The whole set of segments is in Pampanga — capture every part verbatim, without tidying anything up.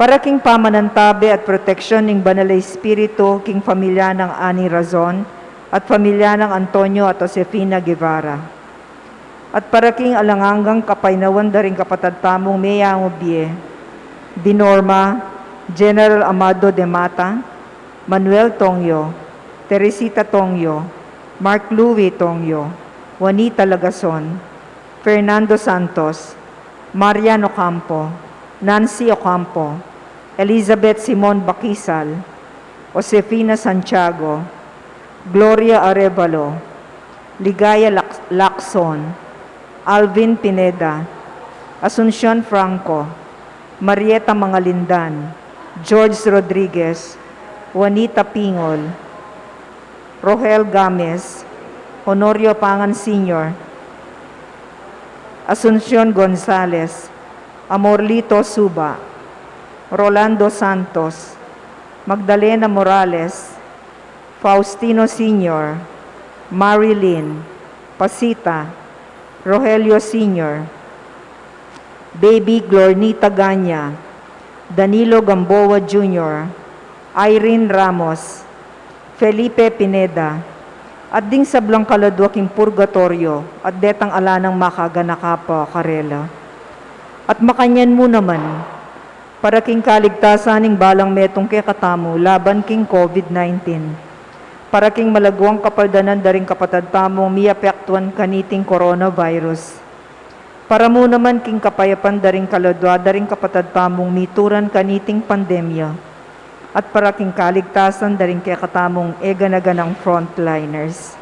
Para king pamanantabe at proteksyon ning Banal a Espiritu king pamilya nang Ani Razon at pamilya nang Antonio at Josefina Guevara. At para king alang anggang kapaynawan da ring kapatad tamung meyangu bie, Dinorma, General Amado de Mata, Manuel Tongyo, Teresita Tongyo, Mark Louis Tongyo, Juanita Lagason, Fernando Santos, Marian Ocampo, Nancy Ocampo, Elizabeth Simon Baquisal, Josefina Santiago, Gloria Arevalo, Ligaya Lac-, Lacson, Alvin Pineda, Asuncion Franco, Marieta Mangalindan, George Rodriguez, Juanita Pingol, Rohel Games, Honorio Pangan Senior, Asuncion Gonzales, Amorlito Suba, Rolando Santos, Magdalena Morales, Faustino Senior, Marilyn, Pasita, Rogelio Senior, Baby Glornita Ganya, Danilo Gamboa Junior, Irene Ramos, Felipe Pineda, at ding sablang kaladua king purgatoryo, at detang ala nang makaganaka pa karela. At makanyan mu naman, para king kaligtasan ning balang metung kekatamu laban king COVID nineteen, para king malaguang kapaldanan da ring kapatad tamung miapektuan kaniting coronavirus, para mu naman king kapayapan da ring kaladua da ring kapatad tamung mituran kaniting pandemya, at para king kaligtasan da ring kekatamung eganaganang frontliners.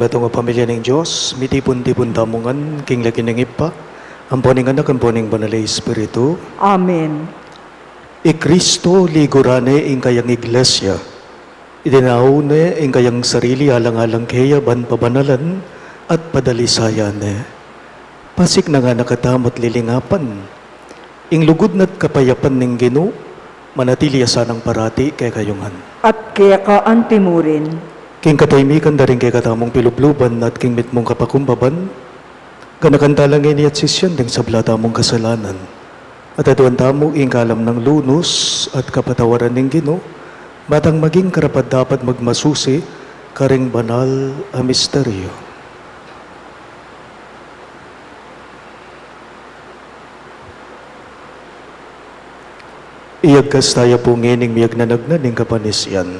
Katung a pamilya ning Dios, mitipun-tipun tamu ngan king lagyu ning Ibpa, ampo ning Anak, ampo ning Banal a Espiritu. Amen. I Kristo liguran ne ing kayang iglesia. Idinau ne ing kayang sarili alang-alang keya ban pabanalan at padalisayan ne. Pasiknan na katamu at lilingapan. Ing lugud na't kapayapan ning Ginu, manatili ya sanang parati kekayu ngan. At keka antimurin. King katahimikan da ring kekatamung pilubluban at king mitmung kapakumbaban, ganakan tala ngeni at sisian ding sabla tamung kasalanan. At aduan tamu ing kalam nang lunus at kapatawaran ning Ginu, ba tang maging karapat-dapat magmasusi karing banal a misteryo. Iyagkas taya pu ngening miyagnanagnan ning kapanisian.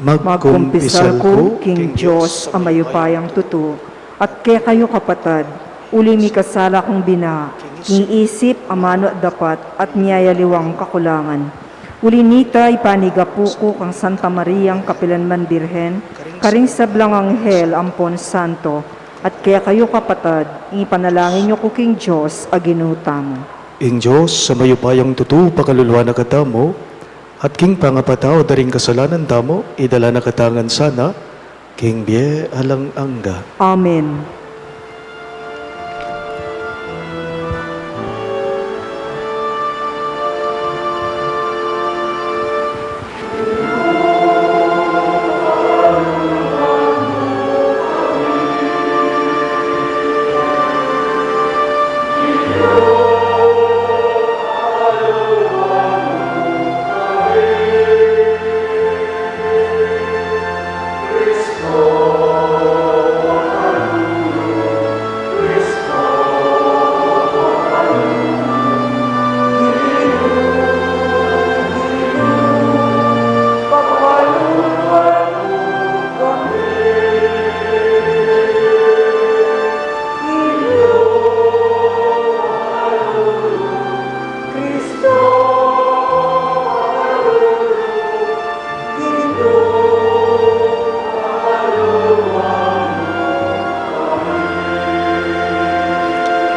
Magkumpisal ku king Dios a mayupayang tutu, at kekayu kapatad, uli mikasala kung bina, king isip, amanu at dapat, at miyayaliwang kakulangan. Uli nita, ipanigapu ku kang Santa Mariang kapilanman Birhen, karing sablang anghel ampon santo, at kekayu kapatad, ipanalangin yu ku king Dios a Ginu tamu. Ing Dios a mayupayang tutu pakaluluan na katamu, at king pangapatawad da ring kasalanan tamu, idala na katamu ngan sana king bie alang angga. Amen.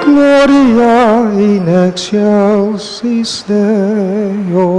Gloria in excelsis Deo.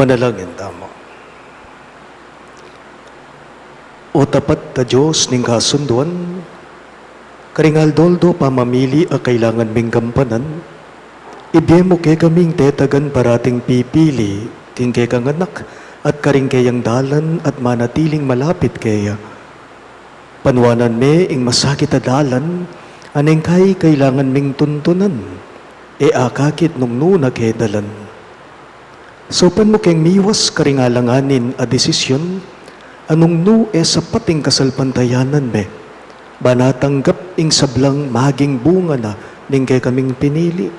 Dalangin tamu. O tapat a Dios ning kasunduan, karing aldo-aldo pamamili a kailangan ming gampanan, ibie mu kekaming tetagan parating pipili king kekang anak at karing keyang dalan at manatiling malapit keya. Panuanan me ing masakit a dalan a neng kai kailangan ming tuntunan, e akakit nung nu na ke dalan. Saupan mu keng miwas karing alanganin a desisyon a nung nu e sapat ing kasalpantayanan me, ban atanggap ing sablang maging bunga na ning kekaming pinili.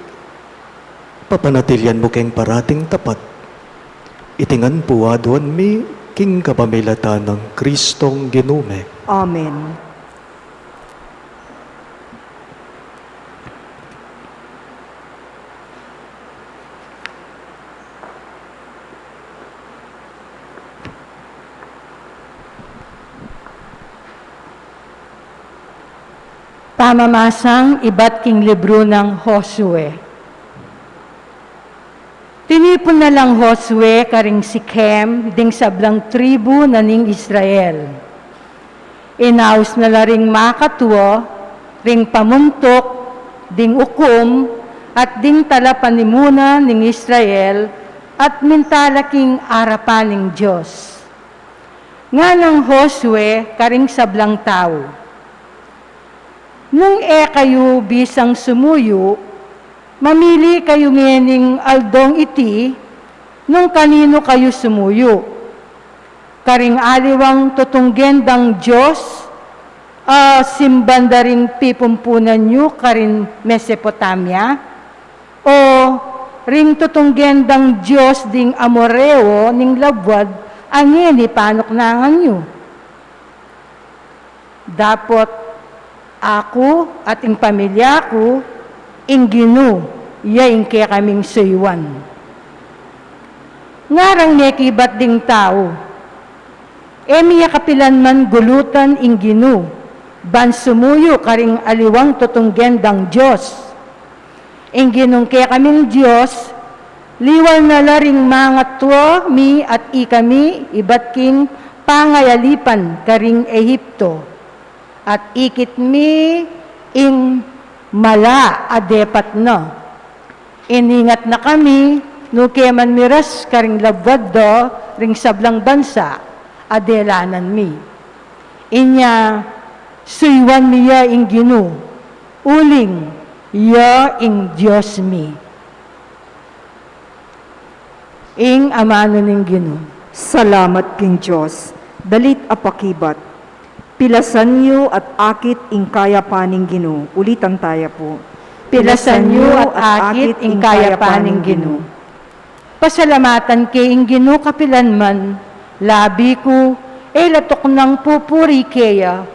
Papanatilian mu keng parating tapat. Iti ngan pu aduan mi king kapamilatan nang Kristong Ginu mi. Amen. Pamamasang ibat king libru nang Josue. Tinipun na lang Josue karing Sichem ding sablang tribu na ning Israel. Inaus na la ring makatua ring pamuntuk ding ukum at ding talapanimuna ning Israel at minta la king arapan ning Dios. Nganang Josue karing sablang tau, "Nung e kayu bisang sumuyu, mamili kayu ngening aldong iti nung kaninu kayu sumuyu. Karing aliwang tutunggen dang dios a simban da ring pipumpunan yu karin Mesopotamia, o ring tutunggen dang dios ding Amoreo ning labuad a ngeni panuknangan yu?" Dapot aku at ing pamilya ku, ing Ginu ya ing kekaming suyuan. Ngarang mekibat ding tau, "E mi ya kapilan man gulutan ing Ginu ban sumuyu karing aliwang tutunggen dang dios. Ing Ginung kekaming Dios, liwal na la ring mangatua mi at ikami ibat king pangayalipan karing Egipto, at ikit mi ing mala a depat na. Iningat na kami nuke man miras karing labuad da ring sablang bansa a delanan mi. Inya suyuan mi ya ing Ginu, uling ya ing Dios mi." Ing amanu ning Ginu. Salamat king Dios. Dalit a pakibat. Pilasan yu at akit ing kayapan ning Ginu. Ulitan taya pu. Pilasan yu at akit ing kayapan ning Ginu. Pasalamatan ke ing Ginu kapilan man, labi ku e la tuknang pupuri keya.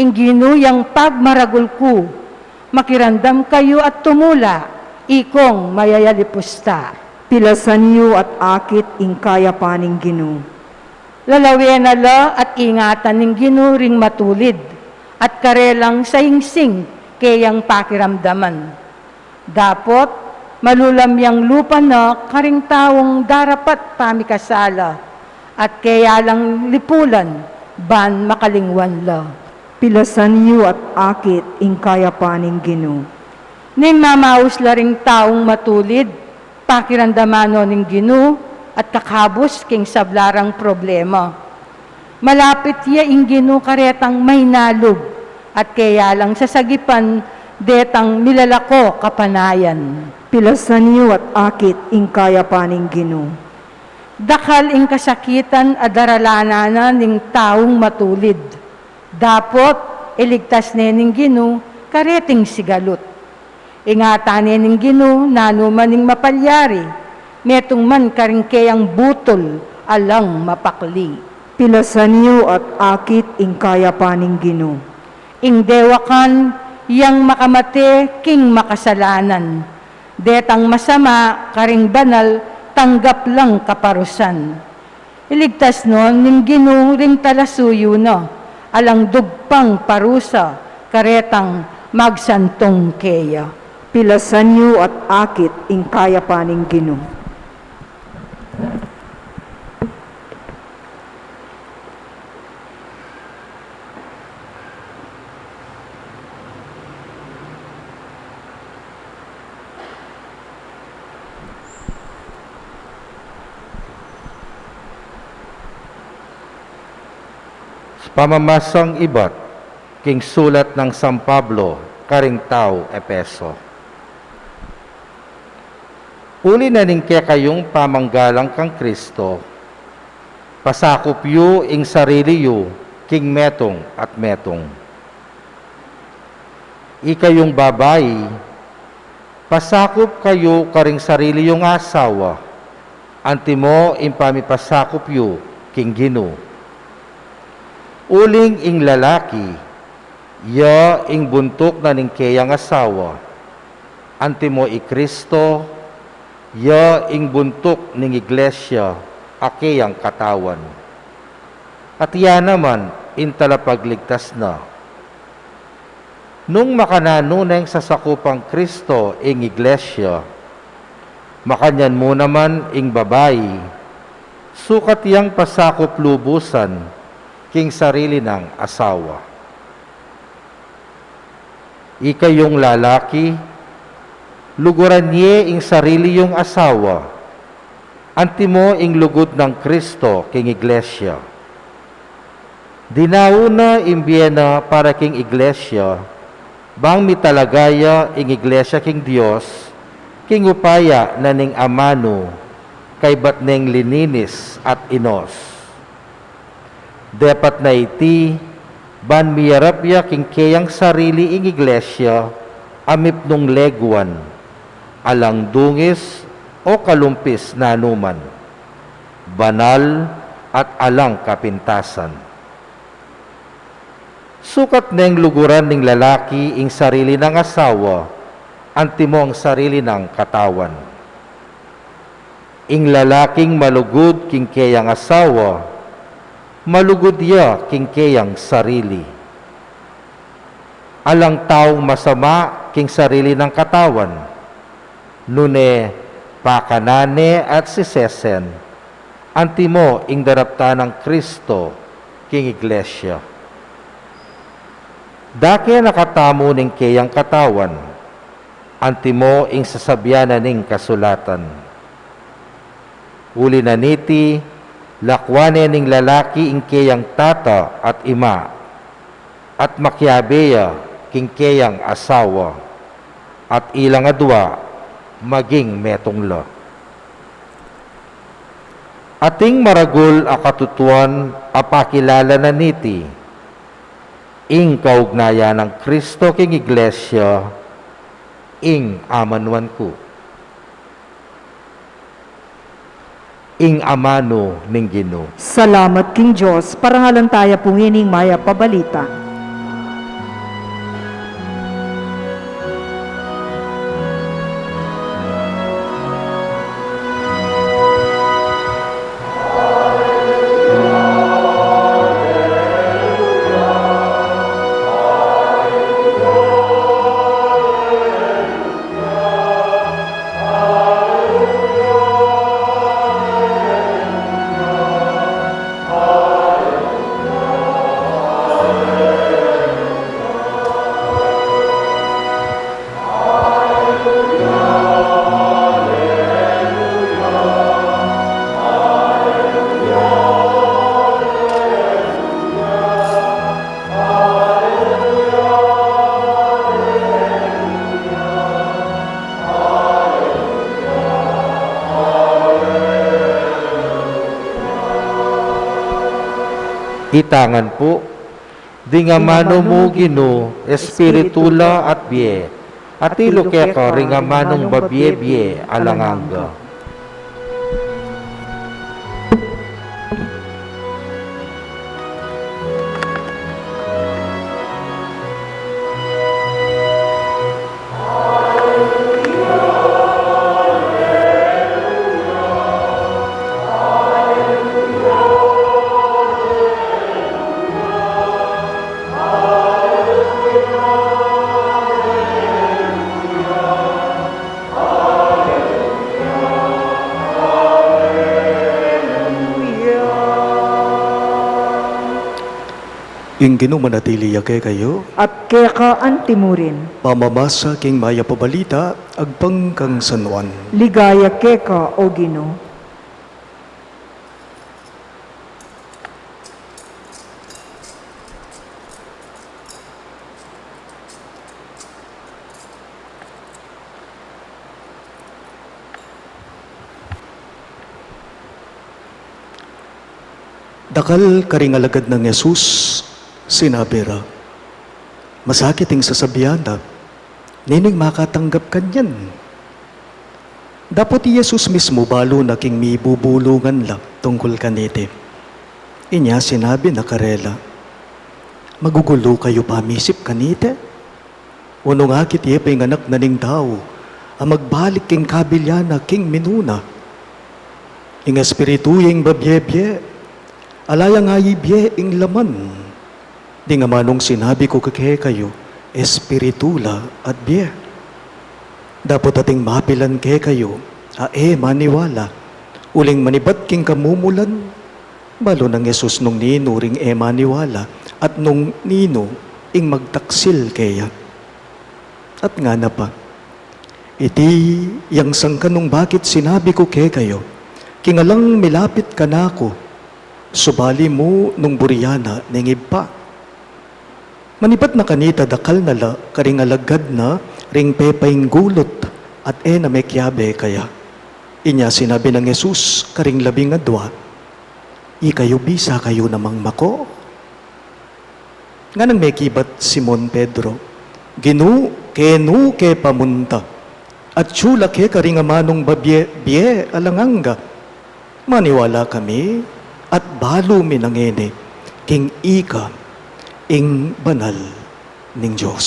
Ing Ginu yang pagmaragul ku. Makiramdam kayu at tumula, ikong mayayalipusta. Pilasan yu at akit ing kayapan ning Ginu. Lalawen na la at ingatan ning Ginu ring matulid, at karelang sayingsing keyang pakiramdaman. Dapot malulam yang lupa na karing taung darapat pamikasala, at keya lang lipulan ban makalingwan la. Pilasan yu at akit ing kayapan ning Ginu. Ning mamaus la ring taung matulid, pakiramdaman no ning Ginu at kakabus king sabla rang problema. Malapit ya ing Ginu karetang maynalub, at keya lang sasagipan detang milalako kapanayan. Pilasan yu at akit ing kayapan ning Ginu. Dakal ing kasakitan a daralanan na ning taung matulid. Dapot iligtas ne ning Ginu kareting sigalut. Ingatan ne ning Ginu nanu man ing mapalyari, metung man karing keyang butul alang mapakli. Pilasan yu at akit ing kayapan ning Ginu. Ing dewakan yang makamate king makasalanan, detang masama karing banal tanggap lang kaparusan. Iligtas no ning Ginu ring talasuyu na, alang dugpang parusa karetang magsantung keya. Pilasan yu at akit ing kayapan ning Ginu. Pamamasang ibat king sulat nang San Pablo karing taga Efeso. Uli na ning kekayung pamanggalang kang Kristo, pasakup yu ing sarili yu king metung at metung. Ikayung babai, pasakup kayu karing sarili yung asawa, antimo ing pamipasakup yu king Ginu. Uling ing lalaki, ya ing buntuk na ning keyang asawa, antimo i Kristo, ya ing buntuk ning iglesia, a keyang katawan. At iya naman ing talapagligtas na. Nung makananu neng sasakupang Kristo ing iglesia, makanyan mu naman ing babai, sukat yang pasakup lubusan king sarili nang asawa. Ikayung lalaki, luguran ye ing sarili yung asawa, antimo ing lugud nang Kristo king iglesia. Dinau na ing bie na para king iglesia, bang mitalaga ya ing iglesia king Dios, king upaya na ning amanu, kaybat neng lininis at inos. Depat na iti, ban miyarap ya king keyang sarili ing iglesia, a mipnung leguan, alang dungis o kalumpis nanuman, banal at alang kapintasan. Sukat neng luguran ning lalaki ing sarili nang asawa, antimo ing sarili nang katawan. Ing lalaking malugud king keyang asawa, malugud ya king keyang sarili. Alang taung masama king sarili nang katawan, nune pakanan ne at sisesen, antimo ing daraptan nang Kristo king iglesia. Dake na katamu ning keyang katawan, antimo ing sasabian na ning kasulatan. Uli na niti, lakuan ne ning lalaki ing keyang tata at ima, at makiabe ya king keyang asawa, at ilang adua maging metung la. Ating maragul a katutuan a pakilala na niti, ing kaugnayan nang Kristo king iglesia, ing amanuan ku. Ing amanu ning Ginu. Salamat king Dios. Parangalan taya pu ngeni ing mayap a balita. Itangan pu, ding amanu mu Ginu, espiritu la at bie, atilu keka ring amanung babie-bie alang angga. Ing Ginu manatili ya kekayu. At keka antimurin. Pamamasa king mayap a balita agpang kang San Juan. Ligaya keka, O Ginu. Dakal karing alagad nang Jesus, sinabi ra, "Masakit ing sasabian na, nining makatanggap kanyan?" Dapot i Jesus mismu balu na king mibubulungan la tungkul kaniti. Inya sinabi na karela, "Magugulu kayu pamisip kaniti? Nung akit ye pa ing Anak na ning Tau a magbalik king kabilian na king minuna? Ing espiritu ya ing babie-bie, ala yang aibie ing laman. Ding amanung sinabi ku kekayu, espiritu la at bie. Dapot ating mapilan kekayu a e maniwala, uling manibat king kamumulan." Balu nang Jesus nung ninu ring e maniwala at nung ninu ing magtaksil keya. At ngana pa, "Iti yang sangkan nung bakit sinabi ku kekayu, king alang milapit kanaku, subali mu nung burian na ning Ibpa." Manibat na kanita, dakal na la karing alagad na ring pepainggulut at e na mekiabe kaya. Inya sinabi nang Jesus karing labing adua, "Ikayu bisa kayu namang mako?" Nganang mekibat Simon Pedro, "Ginu, kenu ke pamunta? Atyu la keka ring amanung babie-bie alang angga. Maniwala kami at balu mi na ngeni king ika ing banal ning Dios."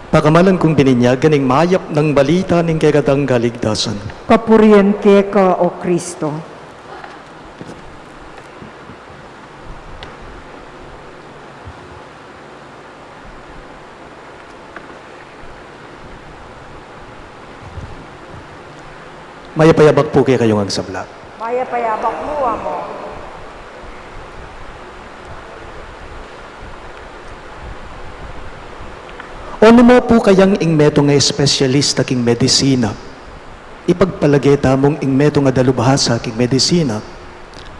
Pakamalan kung bininyagan ing mayap nang balita ning kekatang kaligtasan. Kapurian keka, O Kristo. Mayap a yabak pu kekayung agsabla. Mayap a yabak mu, Among. Onu mu pu kayang ing metung a espesyalista king medisina? Ipagpalage tamung ing metung a dalubhasa king medisina,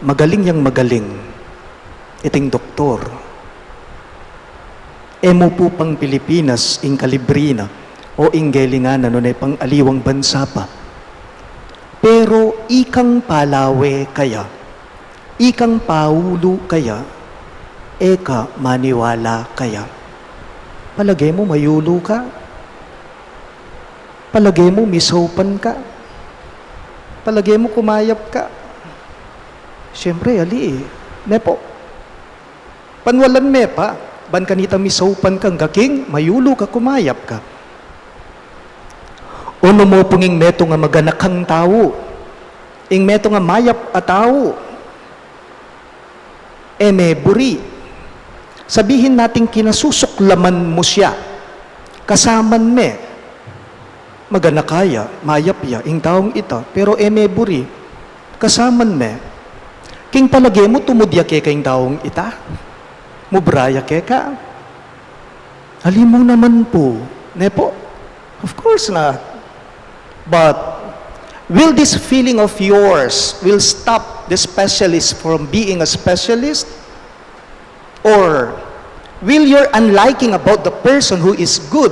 magaling yang magaling iting doktor. E mu pu pang Pilipinas ing kalibre na o ing gelingan na nune pang aliwang bansa pa. Pero ikang palawe kaya, ikang paulu kaya, e ka maniwala kaya? Palage mu mayulu ka? Palage mu misaupan ka? Palage mu kumayap ka? Siyempre, ali, ne pu. Panwalan me pa, ban kanita misaupan ka, ngga king mayulu ka, kumayap ka. Onu mu pung ing metung a maganakang tau, ing metung a mayap a tau, e me buri. Sabihin nating kinasusuklaman mu siya, kasaman me. Maganaka ya, mayap ya ing taung ita, pero e me buri. Kasaman me. King palage mu, tumud ya keka ing taung ita? Mubra ya keka? Ali mu naman pu, ne pu? Of course not. But will this feeling of yours will stop the specialist from being a specialist? Or will your unliking about the person who is good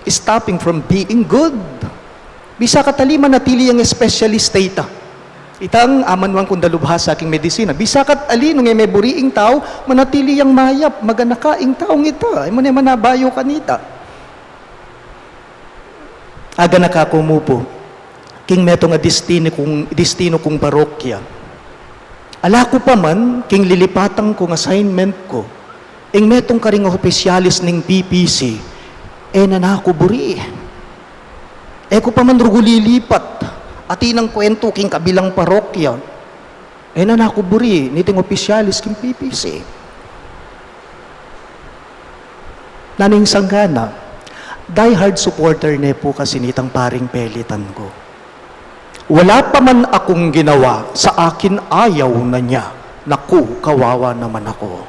stop him from being good? Bisa kat ali manatili yang espesyalista ita. Itang amanuan kung dalubhasa king medisina. Bisa kat ali nung e me buri ing tau, manatili yang mayap, maganaka ing taung ita. E mu ne manabayu kanita. Aganaka ku mu pu king metung a destinu kung, destinu kung parokya. Ala ku pa man king lilipatan kung assignment ku, ing metung karing opisyalis ning P P C, e na naku buri. E ku pa man rugu lilipat, atin nang kwentu king kabilang parokya. E na naku buri niting opisyalis king P P C. Nanu ing sangkan na? Die hard supporter ne pu kasi nitang paring pelitan ku. Wala pa man akung ginawa, sa akin ayaw na niya. Naku, kawawa naman aku.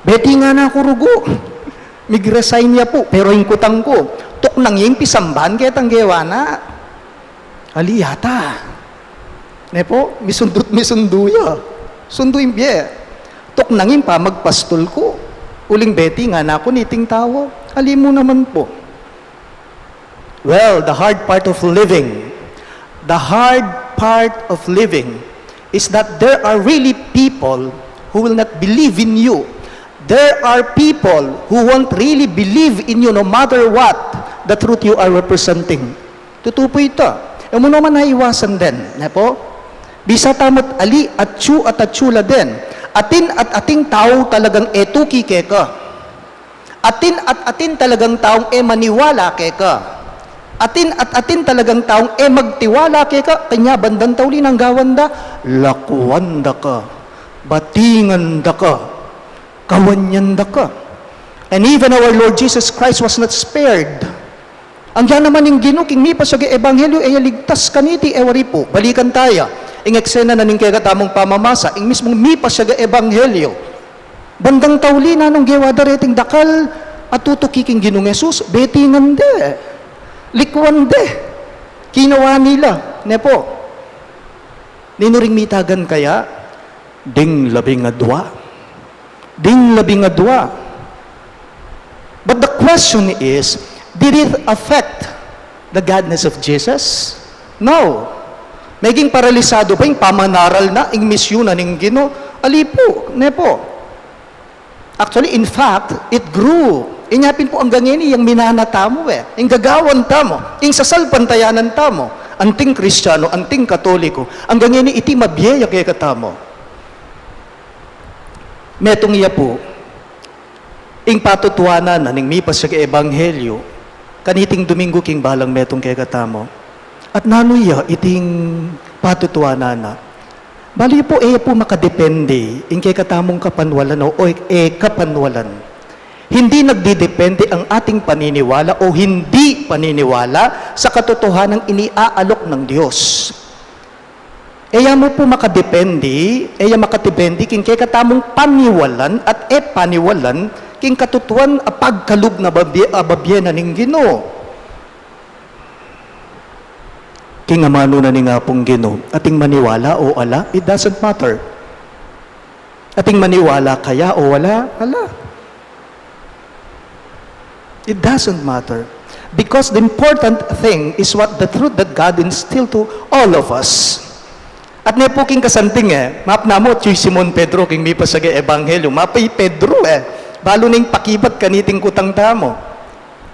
Beti ngana ku rugu. Mig-resign ya pu, pero ing kutang ku, tuknang ya ing pisamban ketang gewa na. Ali yata. Ne pu, misundu't misundu ya. Sundu ing bie. Tuknang ing pamagpastul ku. Uling beti ngana ku niting tau. Ali mu naman pu. Well, the hard part of living, the hard part of living is that there are really people who will not believe in you. There are people who won't really believe in you no matter what the truth you are representing. Tutu pu ita. E mu naman maiwasan den, ne pu? Bisa tamu't ali, atsu at atsu la den. Atin at atin tau talagang e tuki keka. Atin at atin talagang taung e maniwala keka. Atin at atin talagang taung e magtiwala keka, kanya bandang tauli nang gawan da, lakwan da ka, batingan da ka, kawanyan da ka. And even our Lord Jesus Christ was not spared. Angga naman ing Ginu, king mipasiag a ebanghelyo, e ya ligtas kaniti, e wari pu. Balikan taya ing eksena na ning kekatamung pamamasa, ing mismung mipasiag a ebanghelyo. Bandang tauli na nung gewa da reting dakal a tutuki king Ginung Jesus, betingan de, likwan de, kinawan da la, ne pu? Ninu ring mitagan kaya? Ding labing adua. Ding labing adua. But the question is, did it affect the godness of Jesus? No. Meging paralisadu ba ing pamanaral na, ing misyun na ning Ginu? Ali pu, ne pu. Actually, in fact, it grew. Inya pin pu anggang ngeni yang minana tamu e, ing gagawan tamu, ing sasalpantayanan tamu, anting Kristiyanu, anting Katoliko, anggang ngeni iti mabie ya kekatamu. Metung ya pu ing patutuanan na ning mipasiag a ebanghelyo kaniting Domingo king balang metung kekatamu. At nanu ya iting patutuanan na? Balu yu pu, e pu makadepende ing kekatamung kapanwalan o, o e kapanwalan. Hindi nagdedepende ang ating paniniwala o hindi paniniwala sa katotohanang iniaalok ng Diyos. E ya mu pu makadepende, e ya makadepende king kekatamung paniwalan at e paniwalan king katutuan a pagkalub na babie, a babie na ning Ginu. King amanu na ning Apung Ginu, ating maniwala o ala, it doesn't matter. Ating maniwala kaya o wala, ala. It doesn't matter. Because the important thing is what the truth that God instilled to all of us. At ne pu king kasanting e, mapna mu, atyu i Simon Pedro king mipasiag a ebanghelyo, mapna i Pedro e, balu neng pakibat kaniting kutang tamu.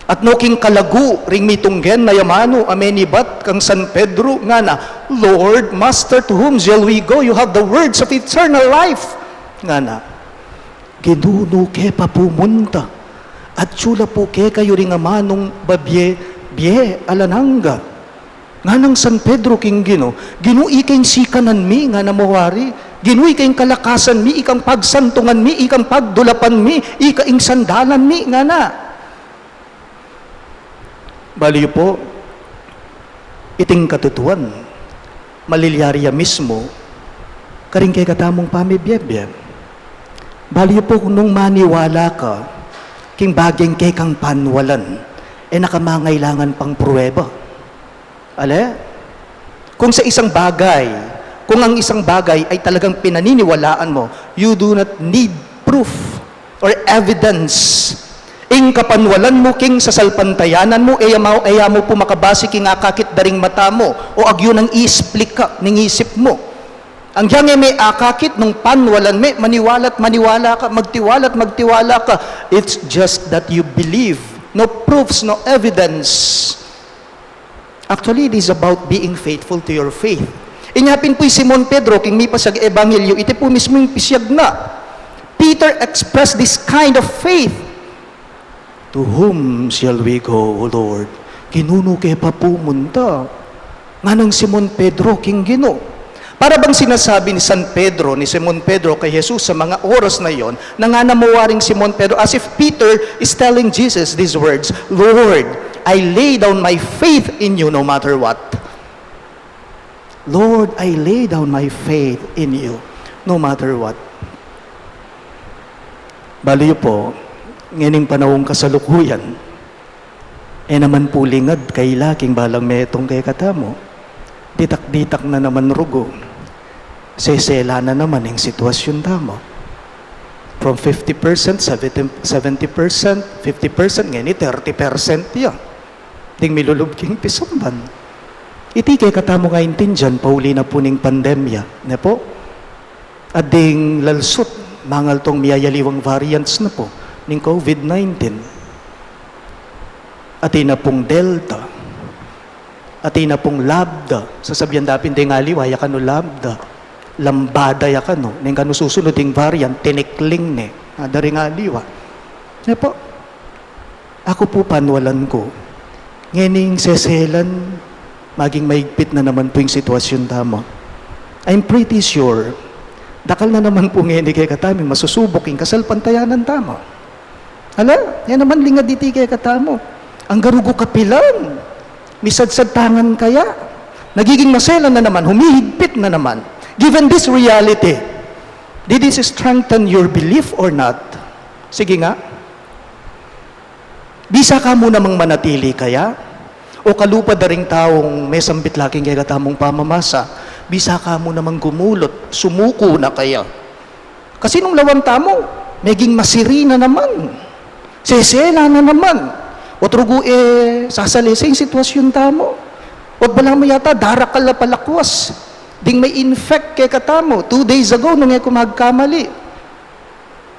At no king kalagu ring mitunggen na amanu a menibat kang San Pedro, ngana, "Lord, Master, to whom shall we go? You have the words of eternal life." Ngana, "Ginu, nu ke pa pumunta? Atyu la pu kekayu ring amanung babie, bie alang angga." Nganang San Pedro king Ginu, "Ginu, ika ing sikanan mi," ngana, "mawari. Ginu, ika ing kalakasan mi, ikang pagsantungan mi, ikang pagdulapan mi, ika ing sandalan mi," ngana. Balu yu pu, iting katutuan, malilyari ya mismu karing kekatamung pamibie-bie. Balu yu pu, nung maniwala ka king bageng kekang panwalan, e na ka mangailangan pang prueba. Ale? Kung sa isang bagay, kung ang isang bagay ay talagang pinaniniwalaan mo, you do not need proof or evidence. Ing kapanwalan mu king sasalpantayanan mu, e ya mu, e ya mu pu makabase king akakit da ring mata mu o agyu nang iisplika ning isip mu. Agyang e me akakit nung panwalan me, maniwala't maniwala ka, magtiwala't magtiwala ka. It's just that you believe. No proofs, no evidence. Actually, it is about being faithful to your faith. Inya pin pu i Simon Pedro, king mipasiag a ebanghelyo, iti pu mismu ing pisiag na. Peter expressed this kind of faith. "To whom shall we go, O Lord? Ginu, nu ke pa pumunta?" Nganang Simon Pedro king Ginu. Para bang sinasabi ni San Pedro, ni Simon Pedro kay Jesus sa mga oras na yon, na ngana mu waring Simon Pedro, as if Peter is telling Jesus these words, "Lord, I lay down my faith in you no matter what. Lord, I lay down my faith in you no matter what." Balu yu pu, ngening panaung kasalukuyan, e naman pu lingad kaila king balang metung kekatamu. Ditak-ditak na naman rugu. Sesela na naman ing sitwasyun tamu. From fifty percent, seventy, seventy percent, fifty percent, ngeni thirty percent ya ding milulub king pisamban. Iti kekatamu ngan intindian, pauli na pu ning pandemya, ne pu? At ding lalusut, mangaltung miyayaliwang variants na pu ning COVID nineteen. Atin na pung Delta, atin na pung Lambda, sasabian da pin deng aliwa, ya kanu Lambda, lambada ya kanu, neng kanu susunod ing variant, tinikling ne, a, da ring aliwa. Ne pu? Aku pu panwalan ku, ngening seselan, maging maigpit na naman pu ing sitwasyun tamu. I'm pretty sure, dakal na naman pu ngeni kekatamu ing masusubuk ing kasalpantayanan tamu. Ala, yan naman lingad iti kekatamu. Angga rugu kapilan, misadsad tangan kaya, nagiging maselan na naman, humihigpit na naman. Given this reality, did this strengthen your belief or not? Sige nga. Bisa ka mu namang manatili kaya? O kalupa da ring taung mesambit la king kekatamung pamamasa, bisa ka mu namang gumulut, sumuku na kaya? Kasi nung lawan tamu, meging masiri na naman, sesela na naman. O't rugu e sasalese ing sitwasyun tamu. O't balamu yata darakal a palakwas ding ma-infect kekatamu. Two days ago, nung e ku magkamali,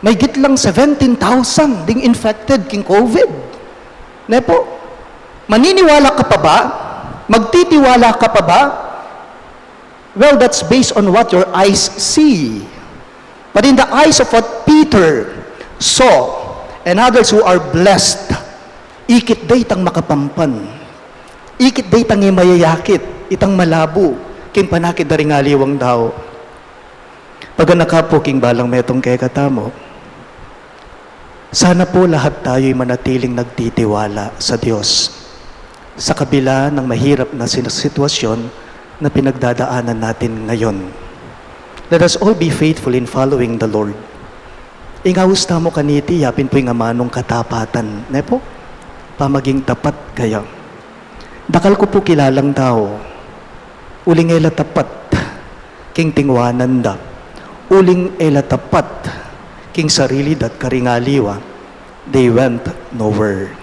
mahigit lang seventeen thousand ding infected king COVID. Ne pu? Maniniwala ka pa ba? Magtitiwala ka pa ba? Well, that's based on what your eyes see. But in the eyes of what Peter saw and others who are blessed, ikit da itang makapampan. Ikit da itang e mayayakit, itang malabo king panakit da ring aliwang tau. Paganaka pu king balang metung kekatamu, sana pu lahat tayo'y manatiling nagtitiwala sa Diyos sa kabila ng mahirap na sin-, sitwasyon na pinagdadaanan natin ngayon. Let us all be faithful in following the Lord. Ing aus tamu kaniti, yapin pu ing amanung katapatan, ne pu? Pamaging tapat kaya. Dakal ku pu kilalang tau, uling e la tapat king tingwanan da, uling e la tapat king sarili da't karing aliwa, they went nowhere.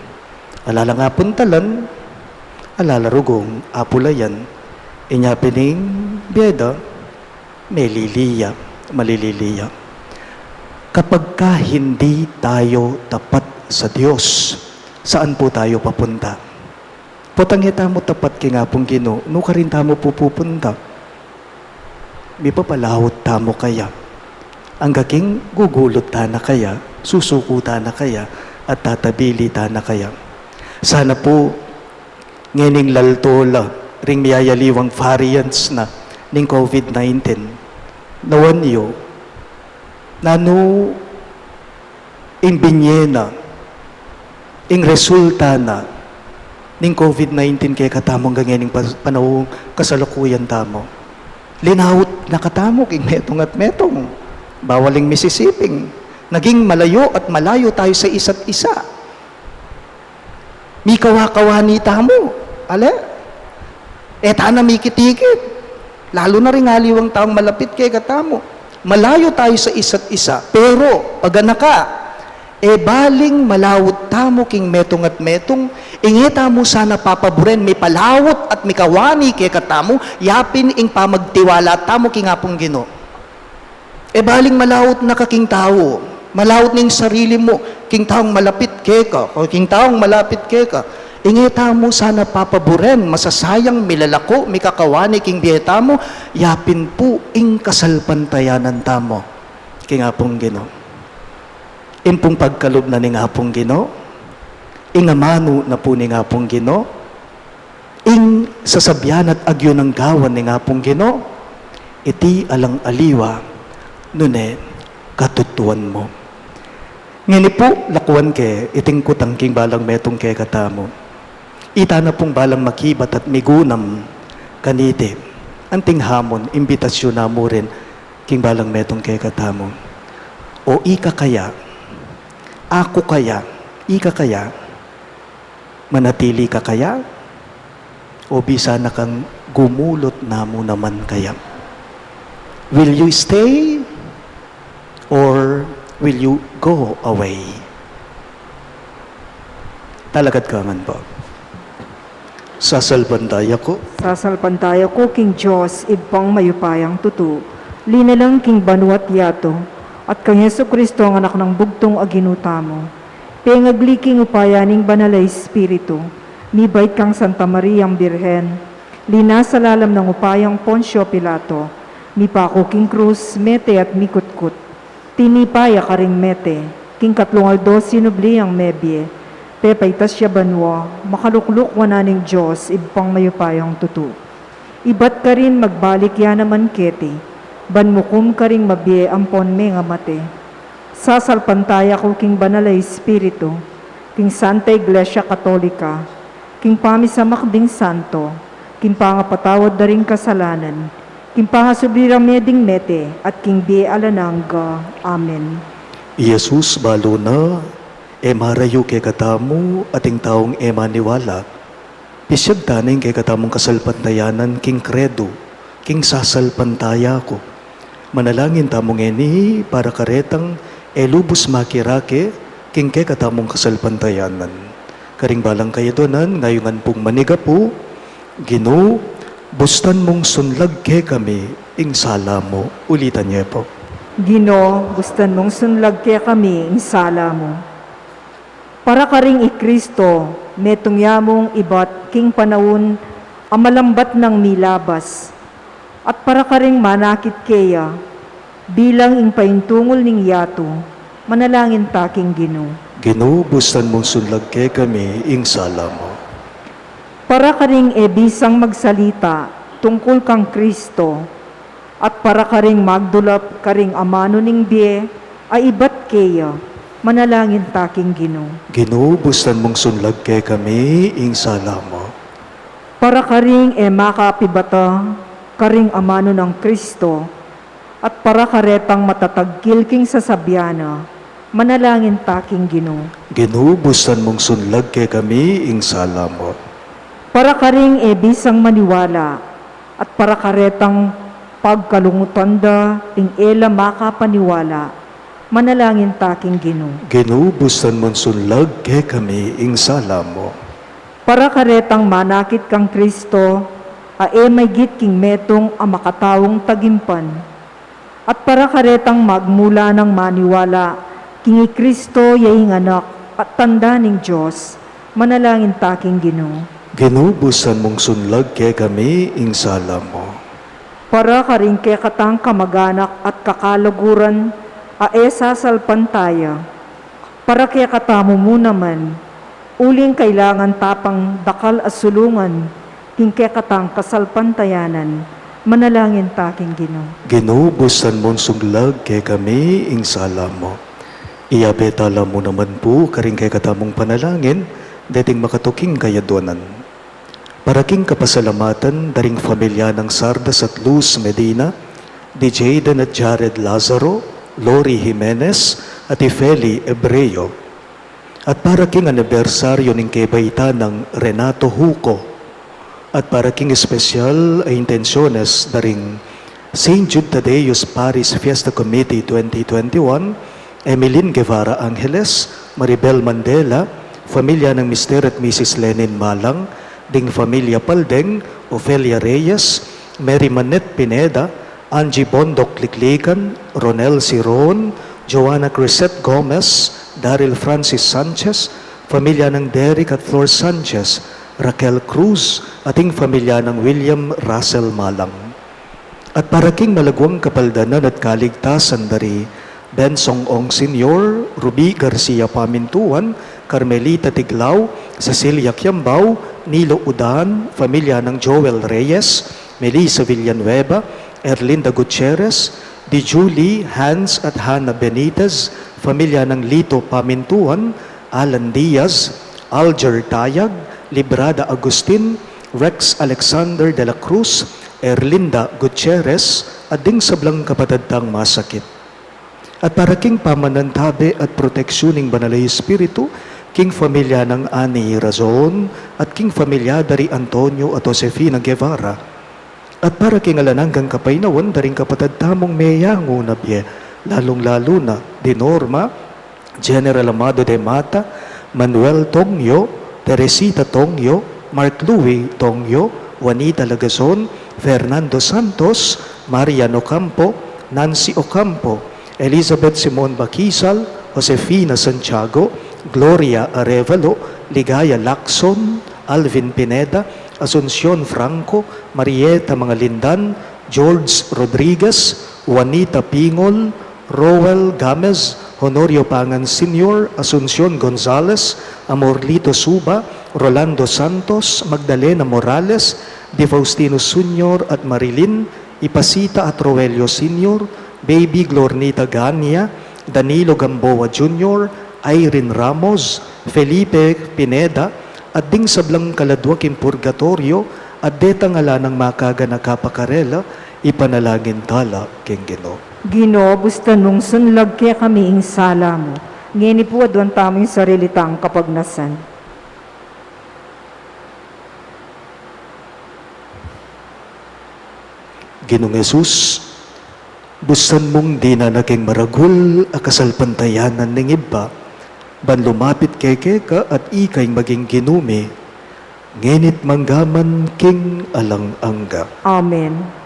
Ala lang apuntalan, ala la rugung apulayan, inya pin ing bie da, meliliya, maliliya. Kapagka hindi tayo tapat sa Diyos, saan pu tayo papunta? Potang e tamu tapat king Apung Ginu, nukarin tamu pu pupunta? Mipapalaut tamu kaya? Angga king gugulut tana kaya, susuku tana kaya, at tatabili tana kaya? Sana pu, ngening lalto la ring miyayaliwang variants na ning COVID nineteen, nawan yu, nanu ing binye na, ing resulta na ning COVID nineteen kekatamu angga ngening pas-, panaung kasalukuyan tamu? Linaut na katamu king metung at metung. Bawal ing misisiping. Naging malayo at malayo tayo sa isa't isa. Mikawa-kawani tamu, ale? E tana mikit-ikit. Lalu na ring aliwang taung malapit kekatamu. Malayo tayo sa isa't isa. Pero, paganaka, e baling malaut tamu king metung at metung, ing e tamu sana papaburen, mipalaut at mikawani kekatamu, yapin ing pamagtiwala tamu king Apung Ginu. E baling malaut na ka king tau, malaut na ing sarili mu king taung malapit keka, o king taung malapit keka. Ing e tamu sana papaburen, masasayang, milalaku, mikakawani king bie tamu, yapin pu ing kasalpantayanan tamu king Apung Ginu. Ing pung pagkalub na ning Apung Ginu, ing amanu na pu ning Apung Ginu, ing sasabian at agyu nang gawan ning Apung Ginu, iti alang aliwa, nune katutuan mu. Ngeni pu, lakuan ke iting kutang king balang metung kekatamu. Ita na pung balang makibat at migunam kaniti. Anting hamun, imbitasyun na mu rin king balang metung kekatamu. O ika kaya, aku kaya, ika kaya, manatili ka kaya? O bisa na kang gumulut na mu naman kaya? Will you stay or will you go away? Talakad ka ngan po. Sasalpantaya ku. Sasalpantaya ku king Dios, Ibpang mayupayang tutu, linalang king banua't yatu, at kang Jesucristo, ang Anak nang bugtung a Ginu tamu, pengagli king upaya ning Banal a Espiritu, mibait kang Santa Mariang Birhen, linasa lalam nang upayang Poncio Pilato, mipaku king krus, mete at mikutkut. Tinipa ya karing mete, king katlung aldo sinubli yang mebie, pepaitas ya banua, makalukluk wanan ning Dios, Ibpang mayupayang tutu. Ibat karin magbalik ya naman keti, ban mukum karing mabie ampon mengamate. Sasalpantaya ku king Banal a Espiritu, king Santa Iglesia Katolika, king pamisamak ding santo, king pangapatawad da ring kasalanan, king pangasubli rang mie ding mete, at king bie alang angga. Amen. I Jesus balu na, e marayu kekatamu ating taung e maniwala. Pisyag tana ing kekatamung kasalpantayanan king kredu, king sasalpantaya ku. Manalangin tamu ngeni para karetang e lubus makirake king kekatamung kasalpantayanan. Karing balang kayadwanan, ngayungan pung manigapu. Ginu, bustan mung sunlag kekami ing sala mu. Ulitan ye pu. Ginu, bustan mung sunlag kekami ing sala mu. Para karing i Kristo, metung ya mung ibat king panaun a malambat nang milabas, at para karing manakit keya, bilang ing paintungul ning yatu, manalangin ta king Ginu. Ginu, bustan mung sunlag kekami ing sala mu. Para karing e bisang magsalita tungkul kang Kristo, at para karing magdulap karing amanu ning bie a ibat keya, manalangin ta king Ginu. Ginu, bustan mung sunlag kekami ing sala mu. Para karing e makapibata karing amanu nang Kristo, at para karetang matatagkil king sasabian na, manalangin ta king Ginu. Ginu, bustan mung sunlag kekami ing sala mu. Para karing e bisang maniwala, at para karetang pagkalungutan da ing e la makapaniwala, manalangin ta king Ginu. Ginu, bustan mung sunlag kekami ing sala mu. Para karetang manakit kang Kristo, a e maygit king metung a makataung tagimpan, at para karetang magmula nang maniwala king i Kristo ya ing Anak at Tanda ning Dios, manalangin ta king Ginu. Ginu, bustan mung sunlag kekami ing sala mu. Para karing kekatang kamaganak at kakalaguran a e sasalpantaya, para kekatamu mu naman, uling kailangan ta pang dakal a sulungan king kekatang kasalpantayanan, manalangin ta king Ginu. Ginu, bustan mung sunlag kekami ing sala mu. Iyabe tala mu naman pu karing kekatamung panalangin deting makatuking kayadwanan. Para king kapasalamatan da ring familia nang Sardas at Luz Medina, di Jayden at Jared Lazaro, Lori Jimenez, at i Feli Ebreo. At para king anibersaryu ning kebaitan nang Renato Huco. At para king espesyal a intensyones da ring Saint Jude Thaddeus Parish Fiesta Committee twenty twenty-one, Emeline Guevara Angeles, Maribel Mandela, familia nang Mister at Missus Lenin Malang, ding familia Paldeng, Ofelia Reyes, Mary Manette Pineda, Angie Bondoc Liklikan, Ronel Siron, Joanna Crisette Gomez, Daryl Francis Sanchez, familia nang Derek at Flor Sanchez, Raquel Cruz, at ing familia nang William Russell Malang. At para king malaguang kapaldanan at kaligtasan da ri Ben Song Ong Senior, Ruby Garcia Pamintuan, Carmelita Tiglao, Cecilia Kiambao, Nilo Udan, familia nang Joel Reyes, Melissa Villanueva, Erlinda Gutierrez, Di Julie, Hans at Hannah Benitez, familia nang Lito Pamintuan, Alan Diaz, Alger Tayag, Librada Agustin, Rex Alexander de la Cruz, Erlinda Gutierrez, at ding sablang kapatad tang masakit. At para king pamanantabe at proteksyon ning Banal a Espiritu, king familia nang Ani Razon, at king familia da ri Antonio at Josefina Guevara. At para king alang anggang kapaynawan da ring kapatad tamung meyangu na bie, lalung-lalu na di Norma, General Amado de Mata, Manuel Tongyo, Teresita Tongyo, Mark Louis Tongyo, Juanita Lagazon, Fernando Santos, Marian Ocampo, Nancy Ocampo, Elizabeth Simon Bakisal, Josefina Santiago, Gloria Arevalo, Ligaya Lacson, Alvin Pineda, Asuncion Franco, Marieta Mangalindan, George Rodriguez, Juanita Pingol, Roel Gamez, Honorio Pangan Senior, Asuncion Gonzales, Amorlito Suba, Rolando Santos, Magdalena Morales, De Faustino Senior at Marilyn, Ipasita at Roelio Senior, Baby Glornita Gania, Danilo Gamboa Junior, Irene Ramos, Felipe Pineda, at ding sablang kaladwa king purgatoryo, at detang ala nang makaganaka pa karela, ipanalangin tala king Ginu. Ginu, bustan mung sunlag kekami ing sala mu. Ngeni pu aduan tamu ing sarili tang kapagnasan. Ginung Jesus, bustan mung dinan na king maragul a kasalpantayanan ning Ibpa, ban lumapit kekeka at ika ing maging Ginu mi, ngeni't manggaman king alang angga. Amen.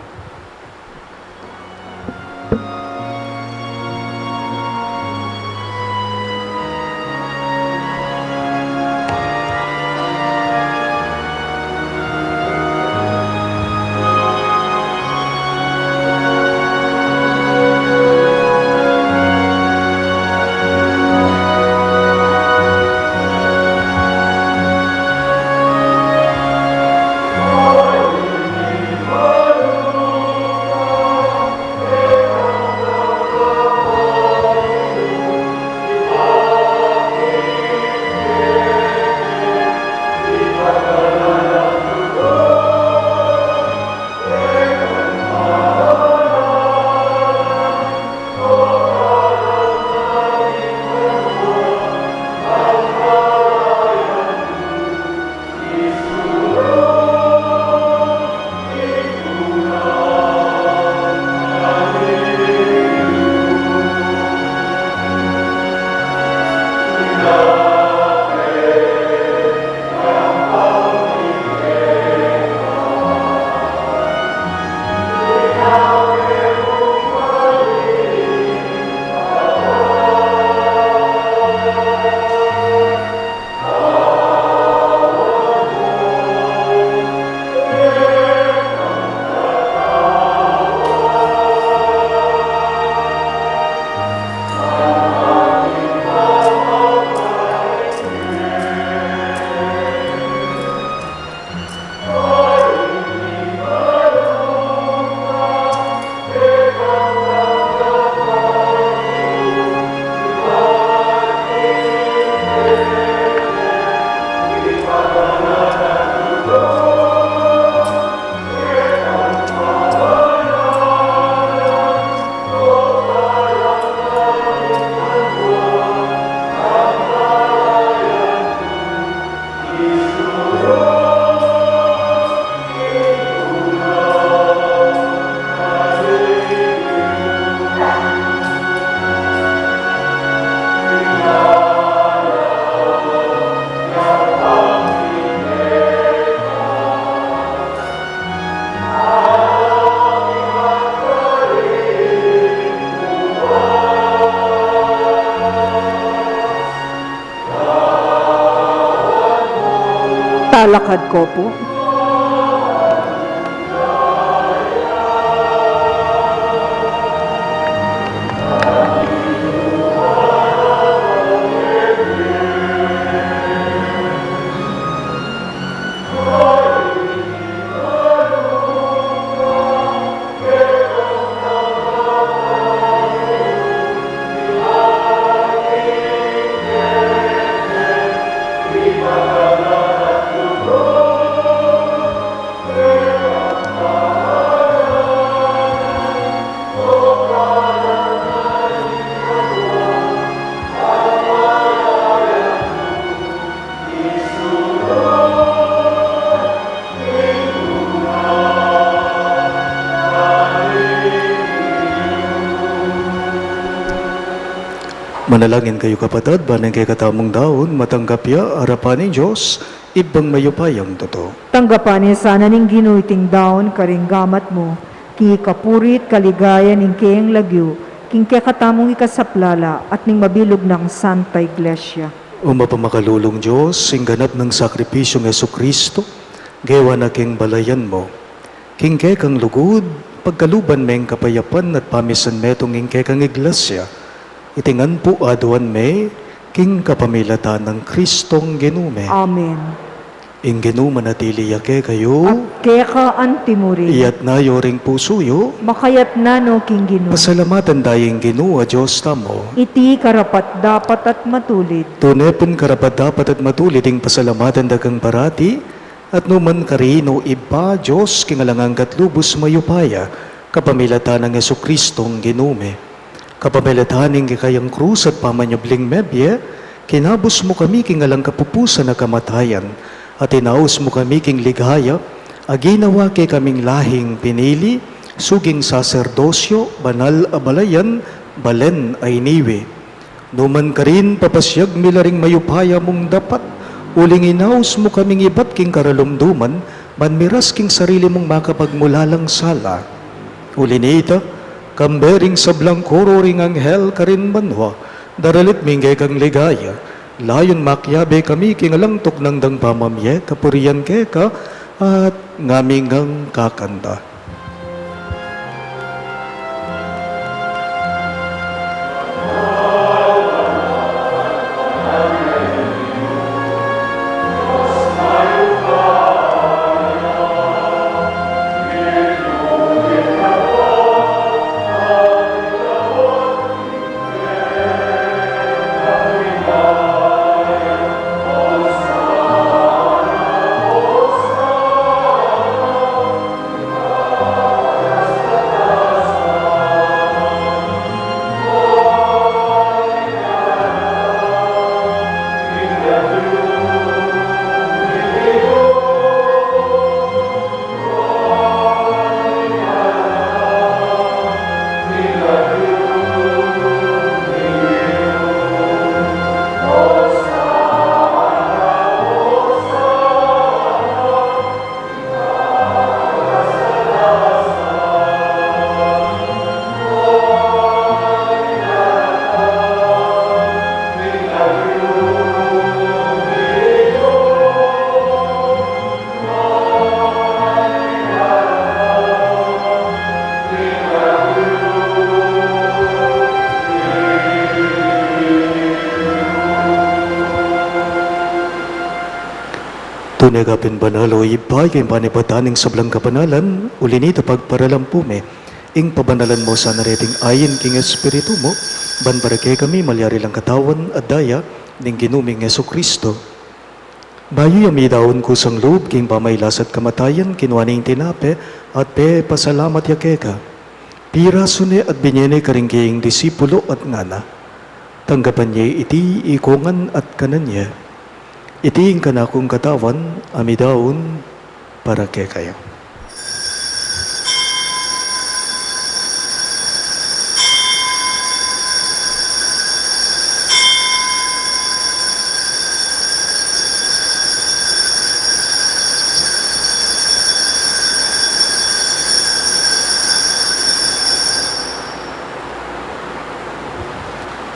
Talakad ko pu. Manalangin kayu, kapatad, ban ing kekatamung daun matanggap ya arapan ning Dios, Ibpang mayupayang tutu. Tanggapan ne sana ning Ginu iting daun karing gamat mu, king ikapuri't kaligayan ning keyang lagyu, king kekatamung ikasaplala at ning mabilug nang Santa Iglesia. O mapamakalulung Dios, ing ganap nang sakripisyung Jesucristo, gewa na king balayan mu. King kekang lugud, pagkaluban meng kapayapan at pamisan metung ing kekang Iglesia. Iti ngan pu aduan me, king kapamilatan nang Kristong Ginu me. Amen. Ing Ginu manatili ya kekayu. At keka antimurin. Iyatas yu ring pusu yu. Makayatas no king Ginu. Pasalamatan taya ing Ginu a Dios tamu. Iti karapat-dapat at matulid. Tune pung karapat-dapat at matulid ing pasalamatan da kang parati, at nukarin man, o Ibpa, Dios king alang angga at lubus mayupaya, kapamilatan nang Jesucristong Ginu mi. Kapamilatan ning kekayang krus at pamanyubling mebie, kinabus mu kami king alang kapupusan a kamatayan, at inaus mu kami king ligaya, a ginawa kekaming lahing pinili, suging saserdosyo, banal a balayan, balen a iniwi. Nukarin man, papasiag mi la ring mayupaya mung dapat, uling inaus mu kaming ibat king karalumduman, ban miras king sarili mung makapagmulalang sala. Uli nita, kambe ring sablang koro ring anghel karin banua, daralit mi ing kekang ligaya, layun makiabe kami king alang tuknang dang pamamie kapurian keka, at ngaming ngang kakanta. Tune ka pin banal, o Ibpa, king panibatan ning sablang kabanalan, uli nita pagparalan pu mi ing pabanalan mu sana reting ain king Espiritu mu, ban para kekami malyari lang katawan at daya ning Ginu ming Jesucristo. Bayu ya midaun kusang lub king pamailas at kamatayan, kinua ne ing tinape at pepasalamat ya keka. Pirasu ne at binie ne karing keyang disipulo at ngana: Tanggapan ye iti ikongan at kanan ye. Iti ing kanakung katawan a midaun para kekayu.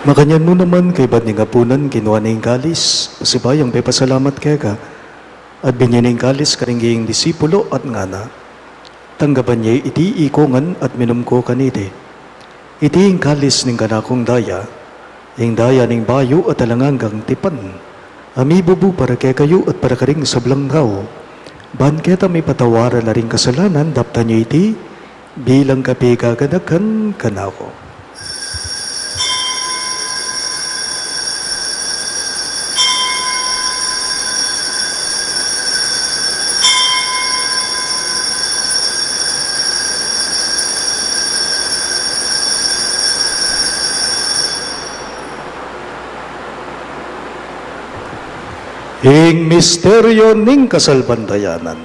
Makanyan mu naman, kaybat ning apunan, kinua ne ing kalis, pasibayung pepasalamat keka, at binie ne ing kalis karing keyang disipulo at ngana: Tanggapan ye iti ikongan at minum ko kaniti. Iti ing kalis ning kanakung daya, ing daya ning bayu at alang anggang tipan, a mibubu para kekayu at para karing sablang tau, ban keta mipatawaran la ring kasalanan. Daptan ye iti bilang kapigaganakan kanaku. Ing misteryu ning kasalpantayanan.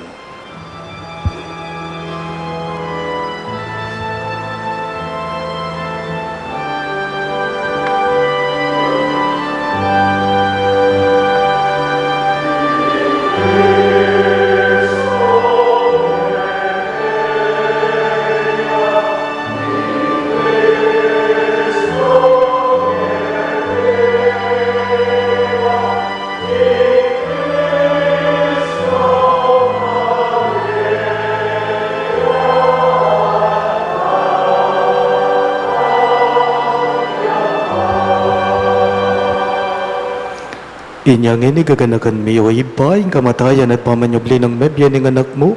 Inya ngeni gaganakan mi, o Ibpa, ing kamatayan at pamanyubli nang mebie ning Anak mu,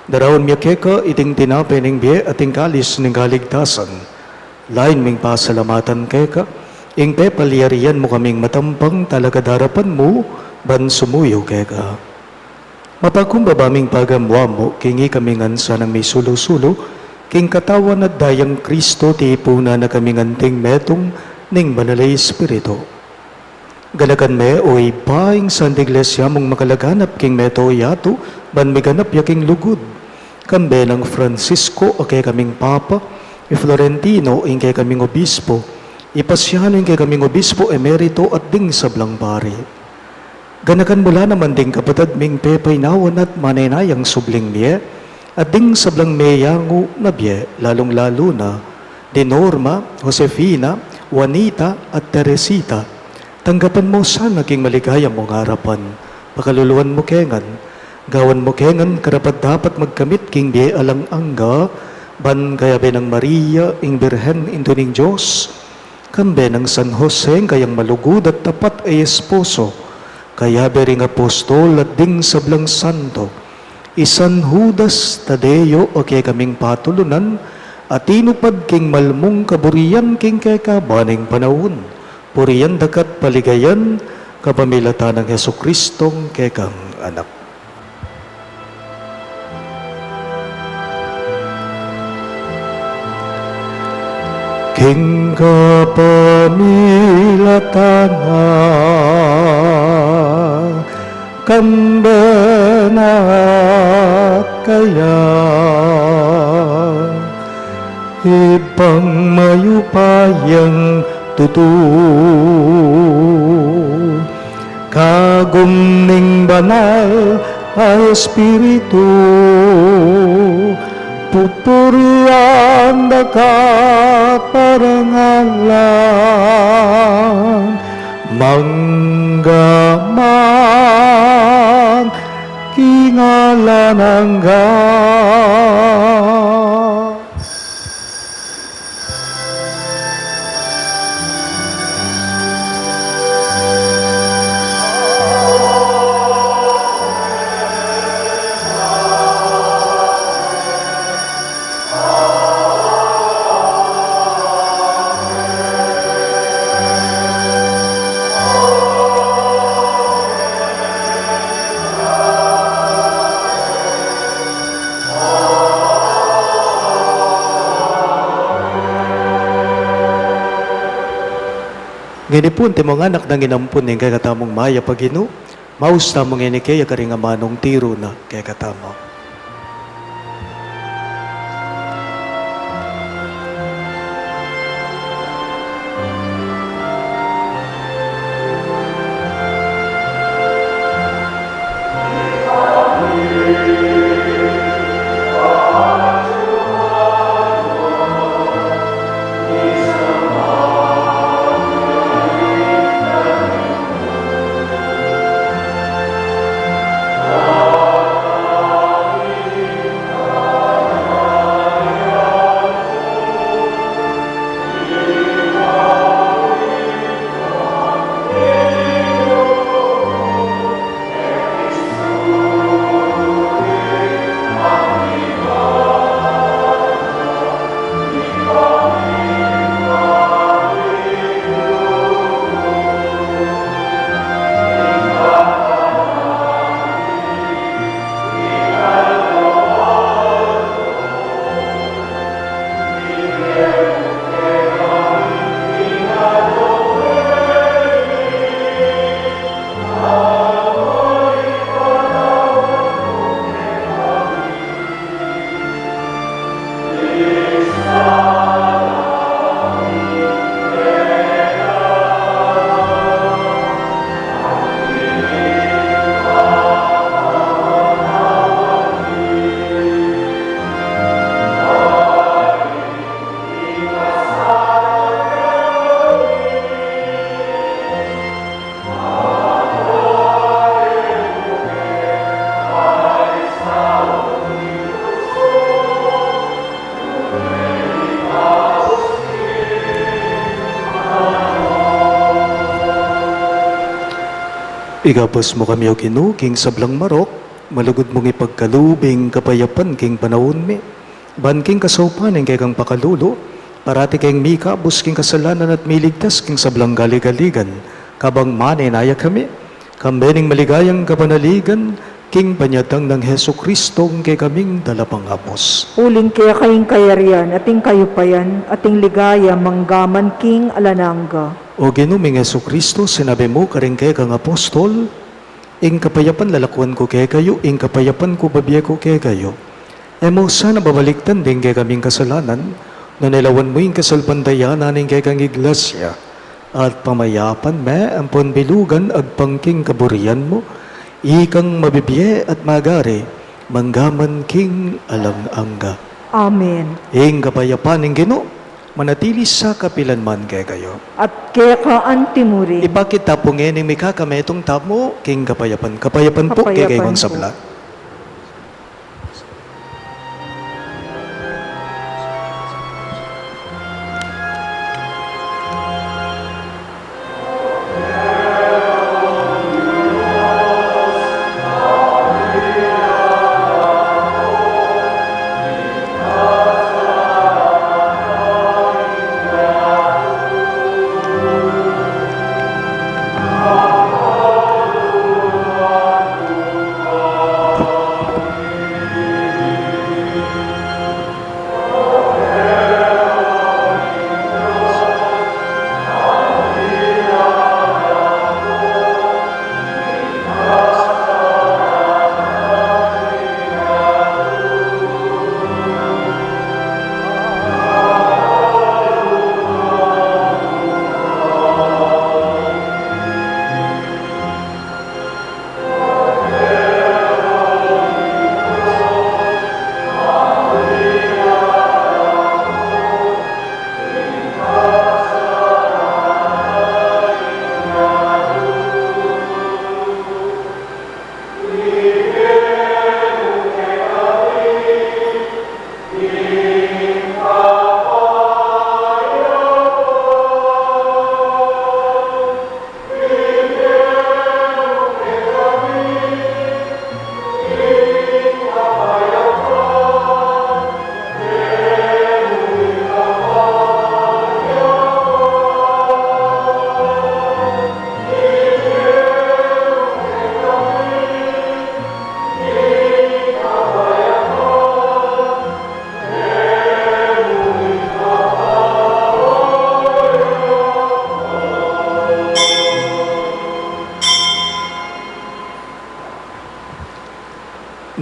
daraun mi keka iting tinape ning bie at ing kalis ning kaligtasan. Lain ming pasalamatan keka ing pepalyarian mu kaming matampang talakad arapan mu ban sumuyu keka. Mapakumbaba ming pagamuan mu king ikami ngan sanang misulu-sulu king katawan at dayang Kristo, tipunan na kaming anting metung ning Banal a Espiritu. Ganakan me, o Ibpa, ing Santa Iglesia mung makalaganap king mabilug a yatu, ban miganap ya king lugud. Kambe nang Francisco a kekaming Papa, i Florentino ing kekaming Obispo, i Pasiano ing kekaming Obispo Emerito at ding sablang pari. Ganakan mu la naman ding kapatad ming pepaynawan at manenayang subling mie, at ding sablang meyangu na bie, lalung-lalu na di Norma, Josefina, Juanita, at Teresita. Tanggapan mu sana king maligaya mung arapan, pakaluluan mu ke ngan, gawan mu ke ngan karapat-dapat magkamit king bie alang angga, ban kayabe nang Maria, ing Birhen, Indu ning Dios, kambe nang San Jose, ing kayang malugud at tapat a esposo, kayabe ring apostol at ding sablang santo, i San Judas Tadeo a kekaming patulunan, a tinupad king malmung kaburian king kekaban ning panaun, purian da ka at paligayan, kapamilatan nang Jesucristong kekang Anak. King kapamilatan na, kambe na at kaya, Ibpang mayupayang tutu, kagum ning Banal a Espiritu, pupurian da ka at parangalan, mangga man king alang angga. Ngeni pu, antimong anak nang inampun ning kekatamung mayap a Ginu, maus tamu ngeni kaya karing amanung tiru na kekatamu. Ikabus mu kami, O Ginu, king sablang marok, malugud mung ipagkalub ing kapayapan king panaun mi. Ban king kasaupan ning kekang pakalulu, parati keng mikabus king kasalanan at miligtas king sablang galigaligan, kabang manenaya kami, kambe ning maligayang kapanaligan, king panyatang nang Jesucristo, ing kekaming talapangabus. Uling keka ing kayarian, at ing kayupayan, at ing ligaya, manggaman king alang angga. O Ginu ming Jesucristo, sinabi mu karing kekang apostol, ing kapayapan lalakwan ku kekayu, ing kapayapan ku bibie ku kekayu. E mu sana babalikdan ding kekaming kasalanan, nune lawan mu ing kasalpantayanan ning kekang iglesia, at pamayapan me ampon bilugan agpang king kaburian mu, ikang mabibie at magari, manggaman king alang angga. Amen. Ing kapayapan ning Ginu, manatili sa kapilan man kekayu. At keka antimurin. Ipakit tamu pu ngening mikakametung tamu king kapayapan. Kapayapan pu, kapayapan kekayu pu. Sabla.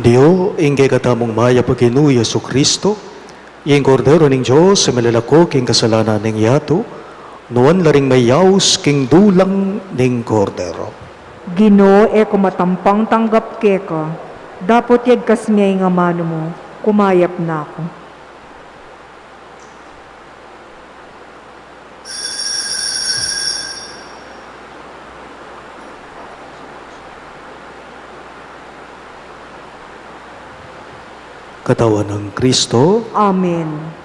Dios, ing kekatamung mayap a Ginu Jesucristo, ing Kordero ning Dios, a milalako king kasalanan ning yatu, nuan la ring mayaus king dulang ning Kordero. Ginu, e ku matampang tanggap keka, dapot yagkas me ing amanu mu, kumayap na ku. Katawan nang Kristo. Amen.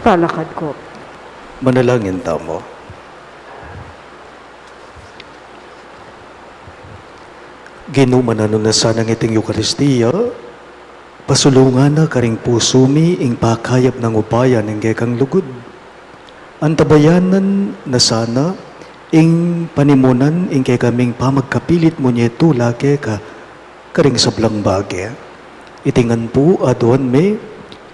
Talakad ko. Manalangin tamu. Ginu, mananu na sanang iting Eukaristia, pasulungan na karing pusu mi ing pakayap nang upaya ning kekang lugud. Antabayanan na sana ing panimunan ing kekaming pamagkapilit mu nye tula keka karing sablang bage. Iti ngan pu aduan mi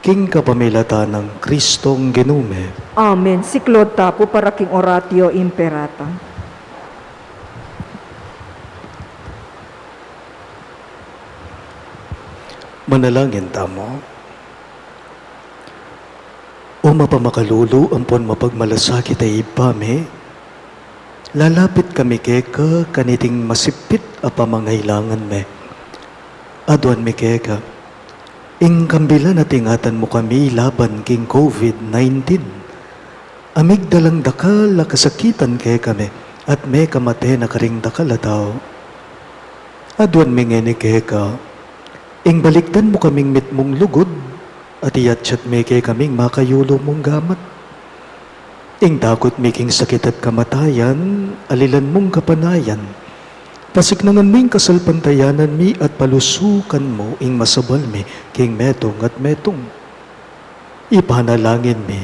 king kapamilatan nang Kristong Ginu mi. Amen. Siklaud ta pu para king Oratio Imperata. Manalangin tamu. O mapamakalulu ampon mapagmalasakit a Ibpa mi, lalapit kami keka kaniting masipit a pamangailangan mi. Aduan mi keka ing kambilan at ingatan mu kami laban king COVID nineteen. A migdalang dakal a kasakitan kekami at mekamate na karing dakal a tau. Aduan mi ngeni keka ing balikdan mu kaming mitmung lugud at iyatyat me kekaming makayulu mung gamat. Ing dakut mi king sakit at kamatayan, alilan mung kapanayan. Pasiknangan mu ing kasalpantayanan mi at palusukan mu ing masabal mi king metung at metung. Ipanalangin mi,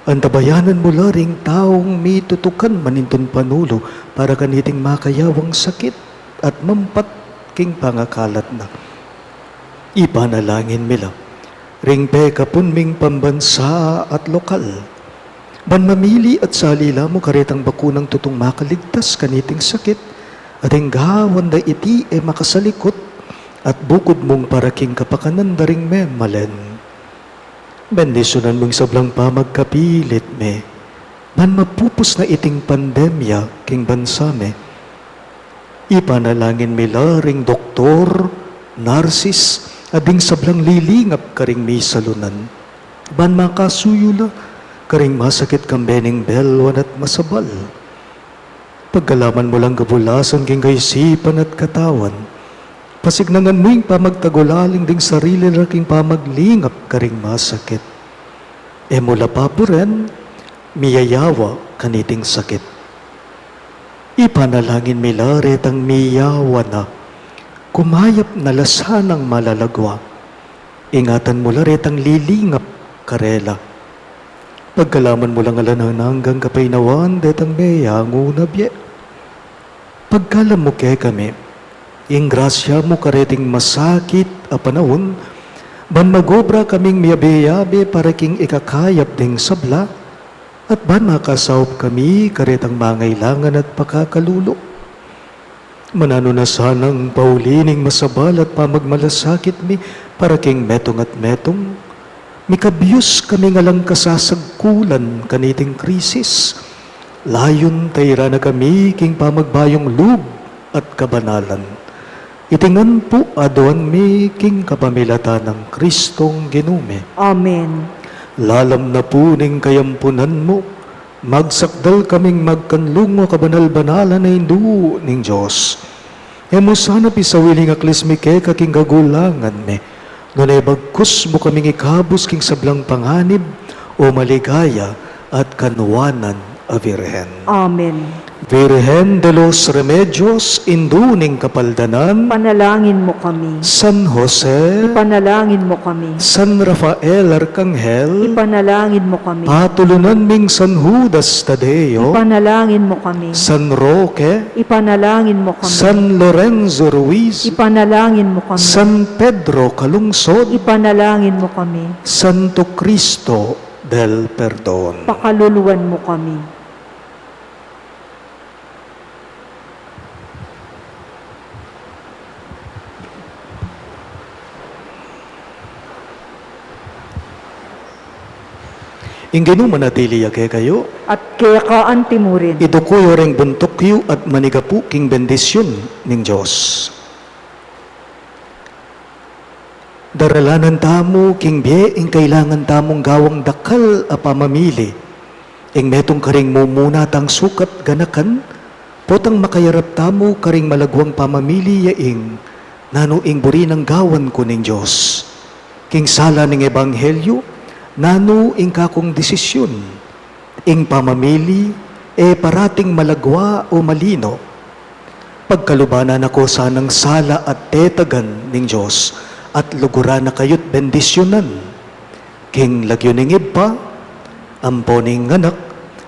antabayanan mu la ring taung mitutukan manintun panulu para kaniting makayawang sakit at mampat king pangakalat na. Ipanalangin mi la ring pekapun ming pambansa at lokal. Ban mamili at salila mu karetang bakunang tutung makaligtas kaniting sakit, at ing gawan da iti e makasalikut, at bukud mung para king kapakanan da ring memalen. Bendisyunan mu ing sablang pamagkapilit mi, ban mapupus na iting pandemya king bansa mi. Ipanalangin mi la ring doktor, narsis, at ding sablang lilingap karing misalunan, ban makasuyu la karing masakit kambe ning belwan at masabal. Pagkalaman mu lang kabulasan king kaisipan at katawan. Pasiknangan mu ing pamagtagulaling ding sarili la king pamaglingap karing masakit. E mu la papuren miyayawa kaniting sakit. Ipanalangin mi la retang miyawa na, kumayap na la sanang malalagua. Ingatan mu la retang lilingap karela. Pagkalaman mu lang alang anggang kapaynawan detang meyangu na bie. Pagkalam mu kekami ing grasya mu kareting masakit a panaun, ban magobra kaming miyabe-yabe para king ikakayap ding sabla, at ban makasaup kami karetang mangailangan at pakakalulu. Mananu na sanang pauli ning masabal at pamagmalasakit mi para king metung at metung, mikabyus kaming alang kasasagkulan kaniting krisis. Layun tairan na kami king pamagbayung lub at kabanalan. Iti ngan pu aduan mi king kapamilatan nang Kristong Ginu mi. Amen. Lalam na pu ning kayampunan mu, magsakdal kaming magkanlung o kabanal-banalan a Indu ning Dios. E mu sana pisawili ing aklis mi keka king kagulangan mi, nune bagkus mu kaming ikabus king sablang panganib, o maligaya at kanuanan a Virgen. Amen. Virgen de los Remedios, Indu ning Kapaldanan, ipanalangin mu kami. San Jose, ipanalangin mu kami. San Rafael Arkanghel, ipanalangin mu kami. Patulunan ming San Judas Tadeo, ipanalangin mu kami. San Roque, ipanalangin mu kami. San Lorenzo Ruiz, ipanalangin mu kami. San Pedro Calungsod, ipanalangin mu kami. Santo Cristo del Perdon, pakaluluan mu kami. Ing Ginu manatili ya kekayu. At keka antimurin. Iduku yu ring buntuk yu at manigapu king bendisyun ning Dios. Daralanan tamu king bie ing kailangan tamung gawang dakal a pamamili. Ing metung karing mumuna tang sukat ganakan, potang makayarap tamu karing malaguang pamamili ya ing, nanu ing buri nang gawan ku ning Dios? King sala ning ebanghelyu, Nanu ing kakung desisyun, ing pamamili, e parating malagwa o malino? Pagkaluban na ko sanang sala at tetagan ning Dios, at luguran na kayu't bendisyunan. King lagyu ning Ibpa, ampo ning Anak,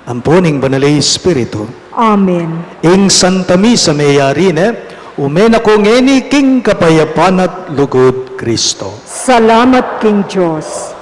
ampo ning Banal a Espiritu. Amen. Ing Santa Misa meyari ne, ume na ko ngeni king kapayapan at lugud Kristo. Salamat king Dios.